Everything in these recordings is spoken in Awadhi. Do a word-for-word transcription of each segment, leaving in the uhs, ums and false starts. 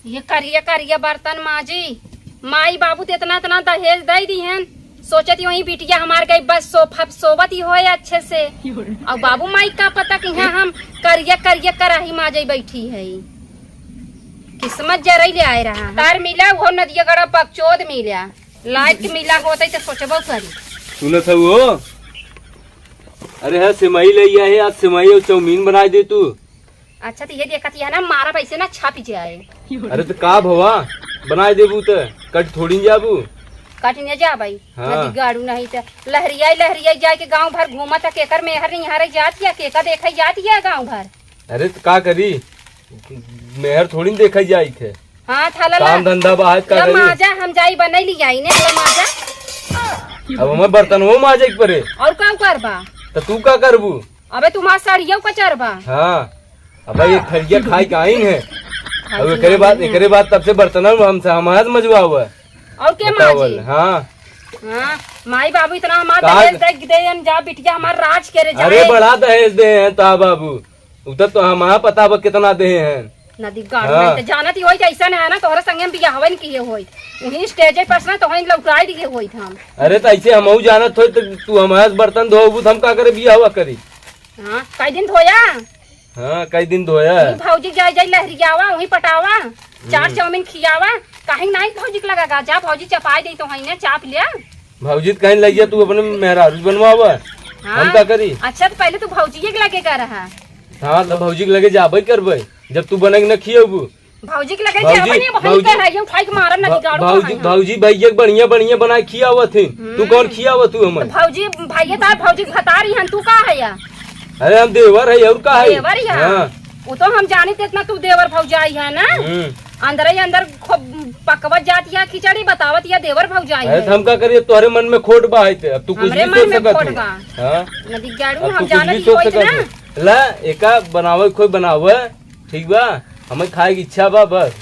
ये करिया करिया बर्तन माजी, माई बाबू त इतना इतना दहेज दइ दिहन, सोचत ही वही बिटिया हमार गई बस सोफा पे सोवत ही होए अच्छे से। और बाबू माई का पता कि यहाँ हम करिया करिया कराही माजे बैठी है। किस्मत जरई ले आए रहा। तार मिला वो नदिया गड़ा बकचोद मिला, लाइट के मिला होते तो सोचबो करी। सुनत है वो? अरे हाँ, सेवई ले आया है, आज सेवई और चाउमीन बनाइ दे तू। अच्छा, तो ये देखत ही है ना, मारा पैसे ना छप जाए। अरे तो का भवा, बनाइ देबू त कट थोड़ी न जाबू। कट न जाबई। हाँ। नदी गाड़ू नहीं त लहरियाई लहरियाई जाए के गाँव भर घूमत है, केकर मेहर निहारे जात या केकर देखे जात या गाँव भर। अरे तो का करी, मेहर थोड़ी न देखे जाई थे। हाँ, थाला ला। काम धंधा बा, आज का करी? लमाजा हम जाई बनई ली आई ने, लमाजा। अब हमें बर्तन वो माजे के परे। और काम करबा? तो तू का करबू? अबे तुम्हार साड़ियों का चरबा। हाँ, अबे ये थरिया खाई के आइन है। खाई अब के एकरे आइन बाद, है। एकरे बाद तब से बर्तन हम, हमसे हमार मजवा हुआ है। और के बतावल, माजी? हाँ। हाँ, माई बाबू इतना हमार का दहेज दे, दे हम जा बिटिया हमार राज करे जाए। अरे बड़ा दहेज दे हैं ता बाबू, उ तब तो हमारा पता बा कितना दे हैं। नदी गाड़ हाँ। में तो जानत ही होई, ऐसा ना है ना, तोहरे संगे हम बियाहवे न किए होई, वहीं स्टेज पर से ना तोहरे लौटाई दिए होई हम। अरे तो ऐसे हमहू जानत होई तो तू हमारे बर्तन धोबू तो हम का करे बियाहवा करी? हाँ, कई दिन धोया? हाँ, कई दिन धोया? वहीं भौजी जाए जाए लहरियावा, वहीं पटावा, चाट हम्म। चाउमीन खियावा, काहे नाहीं भौजी के लगा गा? जा भौजी चपाई दे तो वहीं ने चाप लिया। भौजी तो कहीं लग गया, तू अपने मेहरारू बनवावा, हाँ। हम का करी? अच्छा, तो पहले तू भौजी के लगे का रहा? हाँ, तो भौजी के लगे जाबे करबे, जब तू बने के न खियबू। भौजी के लगे भौजी, जाबे नहीं, वहीं भौजी, कर रहा, ये उठाई के मारब ना, भौ-, निकालू भौजी, कहाँ है? भौजी भैया के बढ़िया, बढ़िया बनाए खियावत है। तू हम्म। कौन खियावत तू हमें? तो भौजी, भैया तार भौजी के भतारी हन, तू का है या? अरे हम देवर है, और का है? देवर या? हाँ। वो तो हम जानी थे इतना तू देवर भौजाई है ना। हम्म। अंदर ही अंदर खूब पकवत जाती है खिचड़ी, बतावत या देवर भौजाई अरे है। तो हम का करिए, तोहरे मन में खोट बा है ते, अब तू कुछ हमरे भी मन सोच में सकत खोट है। बा। हाँ। नदी गाड़ू अब हम तू कुछ जानत भी ही सोच होइत सकत ना। है। ला, एका बनावे, कोई बनावे, ठीक बा, हमें खाए की इच्छा बा बस।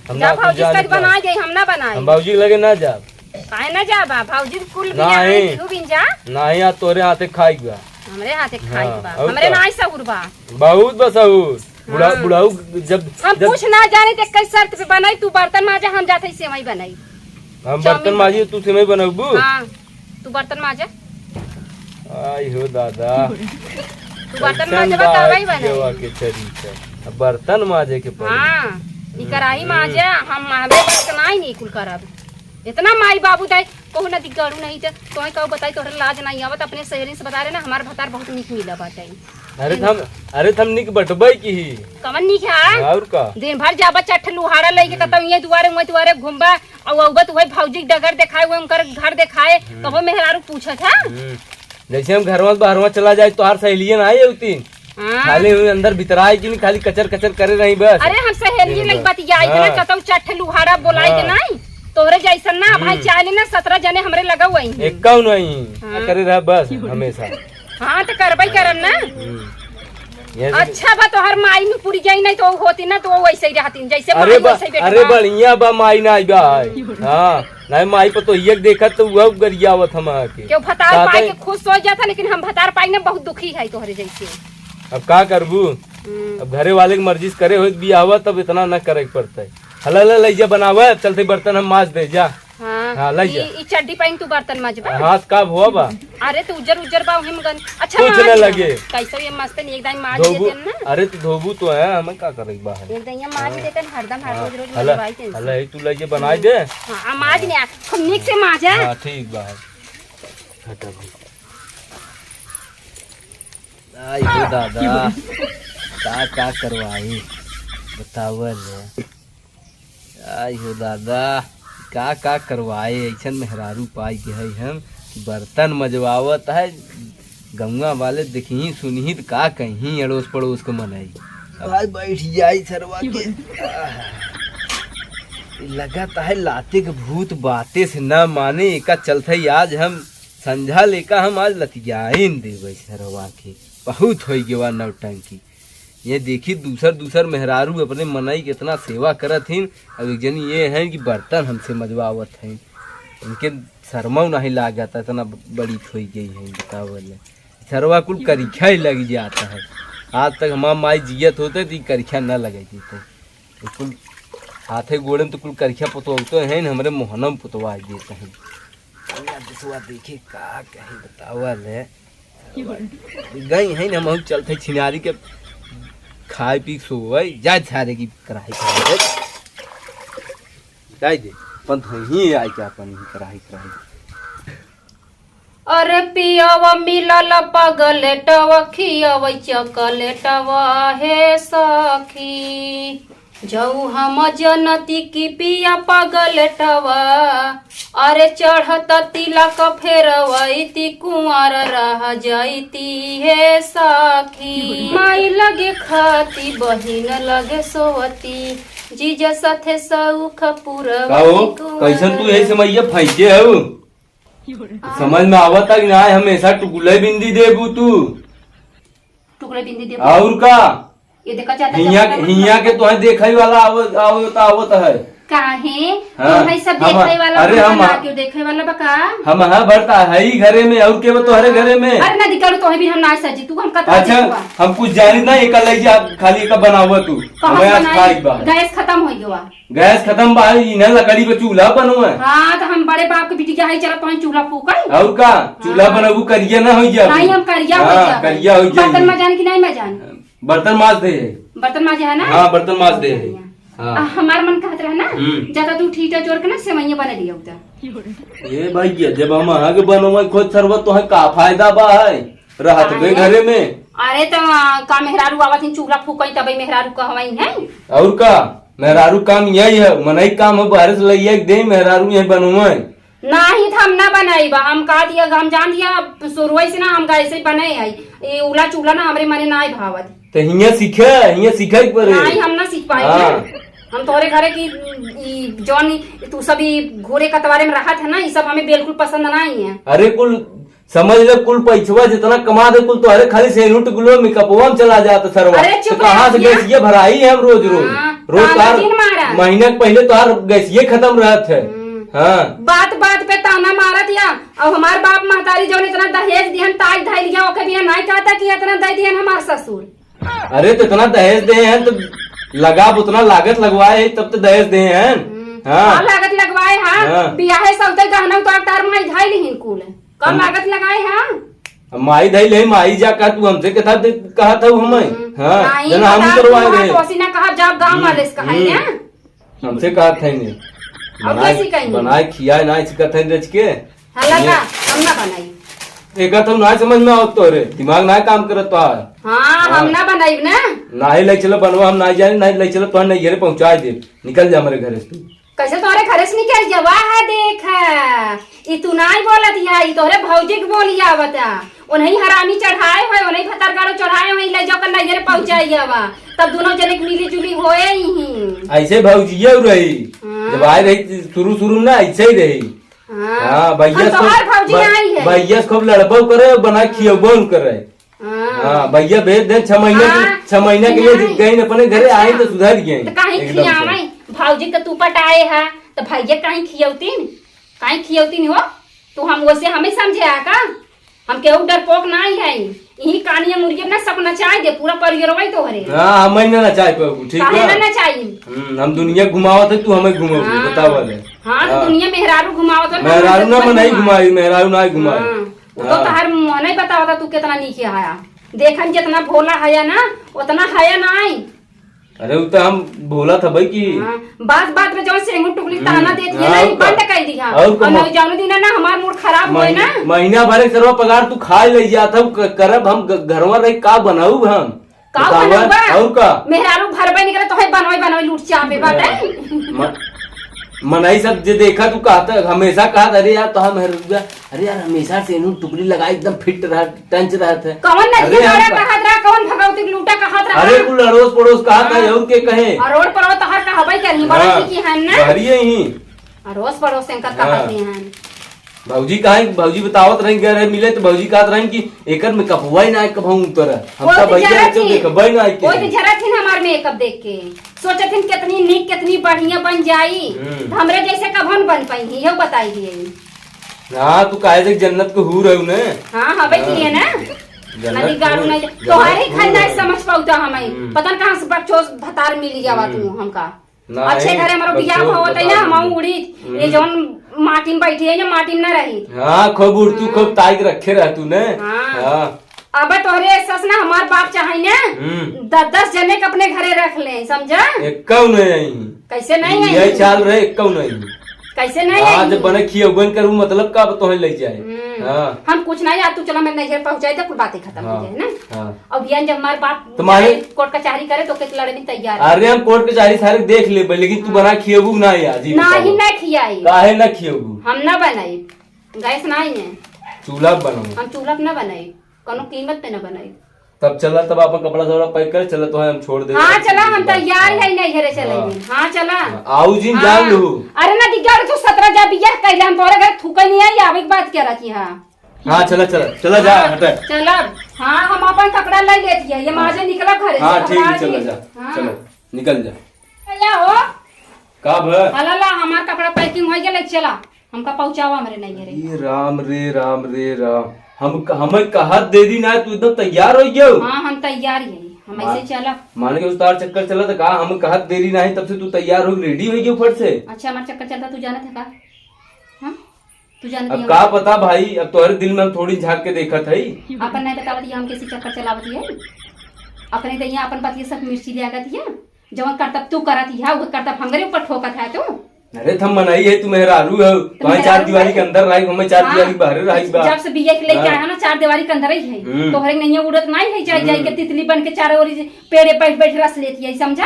हम जा ना कुछ भौजी जाने साथ का। बनाए दे, हम ना बनाए। हम भौजी के लगे ना जाब। काहे ना जाबा? भौजी कुल भी नाहीं। आए, तू बिन जा। नाहीं, आज तोरे हाथे खाई बा। हमरे हाथे खाई हाँ, बा। और हमरे का? नाहीं सहूर बा। बहुत बा सहूर। बुढ़ा-, हाँ। बुढ़ाऊ जब, हम जब कुछ ना जाने ते कई शर्त पे बनाई, तू बर्तन माजा, हम जाते ही सेवई बनाई। हम चाउमीन बर्तन माजी, बनाई। तू सेवई बनबू? हाँ। तू बर्तन माजा। आई हो दादा। तू बर्तन कैसन माजबा, बा तबई है बनाई। पियवा के चरित्र। अब बर्तन माजे के पड़ी। हाँ, ई कराही हम्म। माजे, हम माजबे बर्तन आई नहीं कुल करब। इतना माई बाबू दाई, कहू ना दिगाड़ू नहीं ते, तोहे कहू बताई, तोहरे लाज नहीं आवत, अपने सहेली से बता रहे ना, हमार भतार बहुत नीक मिला बाटे। अरे त हम, अरे त हम निक बटबै की ही। कवन निक है? और का? दिन भर जाबा चट्ठ लुहाड़ा लइके हम्म। कतौ ये दुआरे, उहे दुआरे घूमबा, अउ अउबा त उहे भौजी के डगर देखाए, उहे उनकर घर देखाए, हम्म। कबो मेहरारू पूछत है? हम्म। जैसे हम घरवा से बाहरवा चला जाए, तोहार सहेलियन आए होती। हाँ। खाली हुई अंदर भीतर आए कि नहीं, खाली कचर कचर करे रही बस। अरे हम सहेली दिन लग भर। बतियाई थे ना, हाँ। कतौ चट्ठ लुहाड़ा बोलाई हाँ। थे नहीं। तोहरे जैसन ना, भाई हम्म। चाहे ना सत्रह जने हमरे लगा हुआ ही। एक कौन नहीं, हाँ। करे रहा बस हमेशा। हाँ, तो करबे करम ना। हम्म। ये तो अच्छा बा, तोहर माई में पुरी जाई नहीं, तो होती ना, तो वैसे ही रहती, जैसे अरे माई बा-, वैसे ही बेटा अरे बा। बढ़िया बा, माई ना आई बा है। हाँ, नहीं माई पर तो ये देखत तो वह गरियावत हम आके। क्यों भतार साथ पाई है। के खुश हो जाता, लेकिन हम भतार पाई ना बहुत दुखी है तोहरे जैसे। अब का करबू? हम्म। अब घरे वाले की मर्जी से करे होत बियाहवा, तब इतना ना करे के पड़ता है। हला, हला, लइजा बनावे, अब चलते बर्तन हम माज दे जा। हाँ, हाँ, लइ ई, जा। ई चड्डी पहन तू बर्तन माजबा। हाथ का भुआ बा? अरे, तू उज्जर उज्जर बा, उहे में गंद। अच्छा, कुछ माज ना ना। लगे। कैसे ये मस्त नहीं, एक दाई माज धोबू, देते हैं ना। अरे, तो धोबू तो है, हमें का करे के बा है? एक दाई ये माज हाँ। देते हैं, हरदम हर हाँ, रोज रोज हला, मजवाई टेंशन। हला, ई तू लइजे बनाई दे। हाँ, आ, माज हाँ। ने, हम नीक से माजा। हाँ, ठीक बा है। हटा भाई। आई हो दादा, का, का करवाई? बतावल है। आई हो दादा, का का करवाए, ऐसन मेहरारू पाई के है हम कि बर्तन मजवावत है, गौवा वाले देखिहीं सुनिहीं त का कहिहीं अड़ोस पड़ोस के मनई। अब आज बैठ जाई सरवा के। लगत है लाते के भूत बाते से ना माने, एका चलते आज हम संझा लेका हम आज लतियाइन देबै सरवा के। बहुत होई गेवा नौटंकी। ये देखी, दूसर दूसर मेहरारू अपने मनई के इतना सेवा करत हिन, अब एक जनी ये हैं कि बर्तन हमसे मजवावत हैं। इनके शर्मौ नहीं लागत, इतना ब-, बड़ी होई गई है, बतावल है। सरवा कुल करिखा ही लग जाता है। आज तक हमार माई जियत होते तो ये करिखा न लगे देते। बिल्कुल। हाथे गोड़े में तो कुल करिया पुतवा तो है न, हमरे मोहना में पुतवा आई देत है। अरे यार, देसवा देखे का कही बतावा ले। गई है न, हम चलते छिनारी के खाए पी के सोए, जाए सारे की कराही कराही। जाए दे, अपन धोई ही आई के अपन ही कराही कराही। अरे पियवा मिलल पगलेटवा, खियवै चकलेटवा हे सखी। जौ हम जनती कि पिया पगलेटवा, अरे चढ़त तिलक फेरवैती, कुंवर रह जैती हे सखी। माई लगे खाती बहिन लगे सोवती, जीजा साथे सौख पुरवती का हो? कुंवर कैसन तू यही समैया फैंके हऊ? समझ में आवता कि ना? हमेशा टुकुले बिंदी देबू तू। टुकुले बिंदी देबू। और का? ये देखा चाहता हिया, चमकता हिया के मत। तोहे देखई वाला आवत, आवत, आवत है। काहे? हाँ, तोहे सब हम, देखई वाला अरे बा हम, ना, क्यों देखई वाला बा का? हम हाँ भरता है ही घरे में, और के बा तोहरे घरे में? अरे ना दिकरू, तोहे भी हम ना सजी, तू हम कथा अच्छा, देखबा। हम कुछ जानित ना, एका लई जा, खाली एका बनावा तू। कहाँ हमें आज बनाई? खाई बा। गैस खत्म हो गया। गैस खत्म बा, इन्हें लकड़ी पे चूल्हा बनवा है। हाँ, तो हम बड़े बाप के बिटिया है, चला तोहन चूल्हा फूकल। और का? चूल्हा हाँ। बनबू, करिया ना हो जाबू। नहीं, हम करिया हो हाँ, जाबू। करिया हो जाबू। बर्तन माजन कि नहीं माजन? बर्तन माज दे है। बर्तन माजे है ना? हाँ, बर्तन माज दे है। बढ़िया। हाँ। आ, हमार मन कहत रहे ना, हम्म। ज्यादा तू ठीटा जोर के ना सेवइया बना दिया उधर। ए भैया, जब हम अहाँ के बनवा खोज सरबत, तो है का फायदा बा है? रहत बे काहे? घरे में। अरे त, आ, का मेहरारू आवत हिन, चूल्हा फूकई, तबे मेहरारू कहवई है। और का? मेहरारू काम यही है, मनई काम है, बाहर से लइया के दे, मेहरारू यही बनवे। नाही त हम ना बनाई बा, हम का दिया, हम जान दिया, शुरुआई से ना हम ऐसे ही बने है। ये उला चूल्हा ना हमरे मने नाही भावत। त हियां सीखे, हियां सीखे के पड़े। नाही, हम ना सीख पाई हाँ। ना। हम तोहरे घरे की, ई, जौन ई, तू सब ई घोरे कतवारे में रहत है ना, ई सब हमें बिल्कुल पसंद नाही है। अरे कुल समझ ले, कुल पैसवा जितना कमा दे, कुल तोहरे खाली सेनुट गुलो मेकअपवा में चला जात सरवा। अरे, चुप तो कहाँ रह से भैया। गैसिये भराई है हम रोज, रोज? हाँ, रोज ताना तार जिन मारा। महीना के पहले तोहार गैसिये खत्म रहत है। हम्म। हाँ। बात बात पे ताना मारत या, और हमार बाप महतारी जौन इतना दहेज दिहन, ताज धइल गया, ओके बिना नाई कहता कि इतना दे दिहन हमार ससुर। अरे, तो इतना दहेज दे हैं, तो लगाब उतना लागत लगवाए है, तब तो दहेज दे हैं। हम्म। हाँ। का लागत लगवाए, हाँ? हाँ। बियाहे सौते गहना उतार तार माई धइल हिन कुल। कम हम लागत लगाए, हाँ? अब माई धइल है, माई जा कहा, तू हमसे कथा दे, कहा था हमें? हम्म। हाँ, नहीं, जना हम बता, करवाए तू रहे। तो ऐसी ना कहा, जब गाँव हम्म, वाले से कहा, हम्म। ना? हमसे कहा था नहीं। अब बनाए, कैसी कहेंगे? बनाए खियाए ना, ऐसी कथा रच के। हाला ये का, हम ना बनाई। एका तो ना समझ में आवत तोरे, दिमाग ना काम करत तोहार। हाँ, हम हाँ। ना बनाई ना। नाही ले चलो बनवा, हम ना जानी, नाही ले चलो तोहार नैहरे पहुँचाए दे। निकल जा हमारे घरे से तू। कैसे तोहरे घरे से निकल गया? वाह, देखा, ई तू नाई बोलत या, ई तोहरे भौजी के बोली आवता। उन्हीं हरामी चढ़ाए होए, उन्हीं भतरगाड़ो चढ़ाए होए, ले जाकर नैहरे पहुंचाई आवा। तब दोनों जने के मिली जुली होए ही। ऐसे भौजिये रही। हाँ। जब आए रही शुरू शुरू में ना, ऐसे ही रही। हाँ। हाँ, भैया हम तोहार खूब, भौजी भ-, आई है। भैया से खूब लड़बो करे, बना खियबो करे। हाँ। हाँ, भैया भेज दे, छह महीना के, हाँ, छह महीना के लिए खियाई। गई अपने घरे, अच्छा। आई तो सुधर गई तो काहे एकदम से। खियावे? भौजी के तू पटाए है, तो भैया काहे खियौतीन? काहे खियौतीन हो? तू हम वैसे हमें समझे आ का? हम केहू डरपोक नाई है। यही कानिया मुर्गी अपना सब नचाए दे, पूरा परिवारवा ही तोहरे। हाँ, हम ही ना नचाए पाबू, ठीक काहे बा? ना नचाई? हम्म, हम दुनिया घुमावत है, तू हमें घुमावत है, हाँ। बतावा ले। हाँ, तो हाँ। दुनिया मेहरारू घुमावत है, मेहरारू ना, मनई घुमाई, मेहरारू ना घुमाई। हाँ। वो तो हाँ। तहार मुँह नहीं बतावता तू कितना नीक है। देखन जितना भोला है ना, उतना है नाई। अरे, वो तो हम भोला था भाई कि हाँ, बात बात में जौन सेंगू टुकली हम्म, ताना देत है हाँ, ना, और का? बंद कर दिया। और का? और जौन दिन ना हमार मूड खराब होए मही-, ना। महीना भर एक सरवा पगार तू खा ले जात हऊ, क-, करब हम ग-, घरवा रह का बनाऊ हम? का बतावा, बनउबा? और का? मेहरारू भरबे निकले तो है बनवे बनवे लूट चापे बाटे। म-, मनई सब जे देखा तू कहता, हमेशा कहत, "अरे यार, तो हम मेहरारू, अरे यार, हमेशा सेनू टुकड़ी लगा एकदम फिट रह, टंच रहत है।" कौन अरे नदिया हम नारा का कहत रहा, कौन भगवती लूटा कहत रहा? अरे कुल अड़ोस पड़ोस कहत है, हाँ। और के कहे? अरोड़ परोड़ तो हर कहबे करी, बड़ा हाँ। की है ना? बहरिए ही। अड़ोस पड़ोस से इनका हाँ। कहत ही हैं। भौजी कहा, भौजी बतावत रही, गए रहे मिले तो भौजी कहत रही कि एकर मेकअपवा ही ना कबहूँ उतर। हम कोई तो तो भैया जरा तो थी, देखबे ना के। कोई तो जरा थी ना हमार मेकअप देख के। सोचत हिन कितनी नीक, कितनी बढ़िया बन जाई। हम्म। तो हमरे जैसे कबहूँ न बन पाई, यो बताई दिए। हाँ, तू काहे से जन्नत के हूर है ने? हाँ, हाँ, बैठी हाँ। है ना? जन्नत नदी गाड़ू हूर, नहीं, जन्नत तोहरे हूर खाली नहीं है। समझ पाऊ तो हमें। हम्म। पता न कहाँ से बकचोद भतार मिली जावा तू हम्म। हमका। ना, अच्छे घरे हमारो बियाह होत है ना, हम उड़ी, ये जौन माटी में बैठी है, ये माटी में ना रही। हाँ, खूब उड़तू, खूब ताई के रखे रहतू ने। हाँ। अबे तोहरे सस ना हमार बाप चाहे ना, हम्म। दस दस जने के अपने घरे रख ले, समझा? एक्कौ नहीं आई। कैसे नहीं आई? यही चाल रहे, एक्कौ नहीं। कैसे नहीं हाँ, आई? जब बने खियौबन करू, मतलब का अब तोहे ले जाए? हम्म। हाँ। हम कुछ नहीं, यार, तू चला, मैं नैहर पहुँचाई दे, कुल बातें खत्म हो जाए ना। हाँ। अब यार, जब हमार बाप तुम्हारे कोर्ट कचहरी करे, तो के लड़े भी तैयार है। अरे, हम कोर्ट कचहरी सारे देख लेबे, लेकिन तू बना खियौबू ना यार, जी नहीं, बताओ। ना खियाई। काहे ना खियौबू? हम ना बनाई, गैस नहीं है। चूल्हा बनाओ। हम चूल्हा पे ना बनाई। कौनो कीमत पे ना बनाई। तब चला, तब आपन कपड़ा सपड़ा पैक कर, चला, तोहे हम छोड़ दे। हाँ, चला, हम तैयार है, नहीं घरे चले हाँ। हाँ, चला। हाँ, आऊ जिन जान लू। अरे ना दिग्गा, अरे तू सतरा जा बियाह कैले, हम तोरे घर थूके नहीं आई, आवे के बात क्या रहती है? हाँ, चला, चला, चला जा, हाँ, हटे। चला। हाँ, हम आपन कपड़ा ले लेती है, ये माँ जे निकला घरे से, हाँ, ठीक है, घबरा चला जी। जा, हाँ। चला, निकल जा। चला हो। का भर? हला ला, हमार कपड़ा पैकिंग हो गया, ले चला। हमका पहुँचावा हमरे नैहरे। ये राम रे, राम रे, राम। हम, हमें कहत देरी ना, तू एकदम तैयार हो गयो। हाँ, हम तैयार ही हैं, हम मान-, ऐसे चलब। माने के उस्तार चक्कर चला था का? हम कहत देरी ना है, तब से तू तैयार हो, रेडी हो गयो फट से। अच्छा, हमार चक्कर चलता, तू जानत है का? हाँ? तू जानत अब है का का? पता भाई, अब तोहरे दिल में हम थोड़ी झांक के देखत है। अपन नहीं बतावत, ये हम कैसी चक्कर चलावत है? अपने तो यहाँ अपन पति सब मिर्ची ले आगत है। जवन करतब तू करत हिया, उहे करतब हमरे ऊपर ठोकत है तू। अरे, त हम मनई है, तू मेहरारू हो, तो तुम्हारे चार मेहरारू दीवारी है। के अंदर रही, हमें चार हाँ। दीवारी के बाहरे रही बा। जब से बिया के लेके हाँ। आया ना, चार दीवारी के अंदर ही है। हम्म। तोहरे नैया उड़त नहीं है, जाई जाई के हम्म। तितली बन के चारों ओरी पेड़े बैठ बैठ रस लेती है, समझा?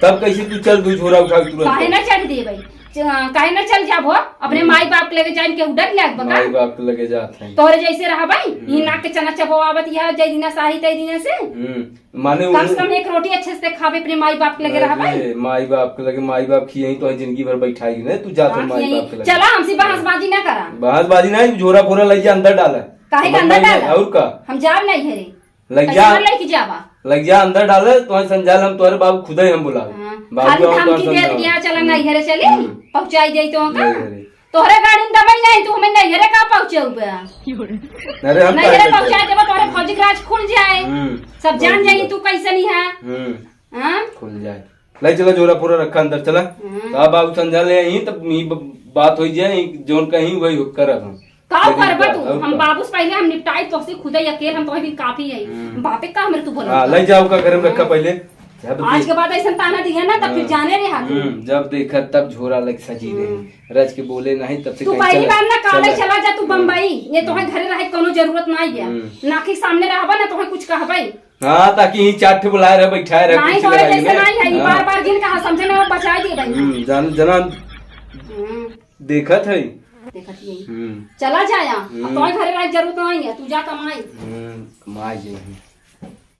तब कैसे तू चल दू झोरा उठा के तुरंत? काहे ना चढ़ देबै? च-, काहे ना चल जाबो? अपने हम्म। माई बाप के लगे जाए के डर लाग बा का? माई बाप के लगे जात है। तोहरे जैसे रहबै, हम्म। ई नाक के चना चबवावत यह जय दिना साही तय दिना से। हम्म। माने कम से कम एक रोटी अच्छे से खाबे, अपने माई बाप के लगे रहबे। अरे, माई बाप के लगे, माई बाप खियई तो जिंदगी भर बैठाई ने, तू जा तो हाँ, माई खियई। बाप के लगे। चला, हमसे बहसबाजी ना करा। बहसबाजी ना, झोरा फोरा लग जा, अंदर डाला। काहे के अंदर डाला? और का? हम जाब नहीं घरे। लग कैसे जा। ना लेके जाबा? लग जा, अंदर डाले, तो संजाल हम तोहरे बाबू खुदे हम बुलावे। हाँ, बाबू खाली हम धमकी तोहरे देत समझावे। गया, चला नहीं घरे चले, हम्म। पहुँचाई जाई तो का? नहीं घरे। तोहरे गाड़ी में दबाई नहीं, तू हमें नैहरे का पहुँचेबे? अरे हम नहीं, काहे अरे करते? पहुँचा देबा, तोहरे भौजी के राज खुल जाए। हम्म। सब जान जाई तू कैसन ही है। हम्म। हाँ? खुल जाए। ले चला, झोरा पूरा रखा अंदर, चला। हम्म। तो अब बाबू संझा ले आई, तब ई ब-, बात हो जाए, जौन कहीं वही करब हम। का लेकिन करबा का, तू? और हम का? बाबू से पहले हम निपटाई, तोहसे खुदे अकेल हम तोहे भी काफी है। हम्म। बापे का हमरे तू बोला हाँ, था? ले जाओ का घर में रखा हाँ। पहले। जब आज देख- के बाद ऐसा ताना दिया ना, तब फिर हाँ। जाने रे हाथ में। हम्म, जब देखा तब झोरा लग सजी रही। हम्म। रज के बोले नहीं, तब से तू कहीं पहली चला, बार ना काले चला। चला जा तू हम्म। बम्बई, ये तोहे हम्म। घरे रहे के कोनो जरूरत नहीं है। हम्म। नाक के सामने रहबा ना तोहे कुछ कहबे। हाँ, ताकि ही चार ठे बुलाए रहे, बैठाए रहे, नहीं, कुर्सी तोरे लगाई जैसे में। नहीं है, ये हाँ। बार बार जिन कहा समझे ना, वो बचाई दे भाई। हम्म, जान, जना हम्म। देखत है। देखत ही है। हम्म। चला जाया, अब हम्म। तोहे घरे रहे के जरूरत नहीं है, तू जा कमाई। हम्म, कमाई जाई।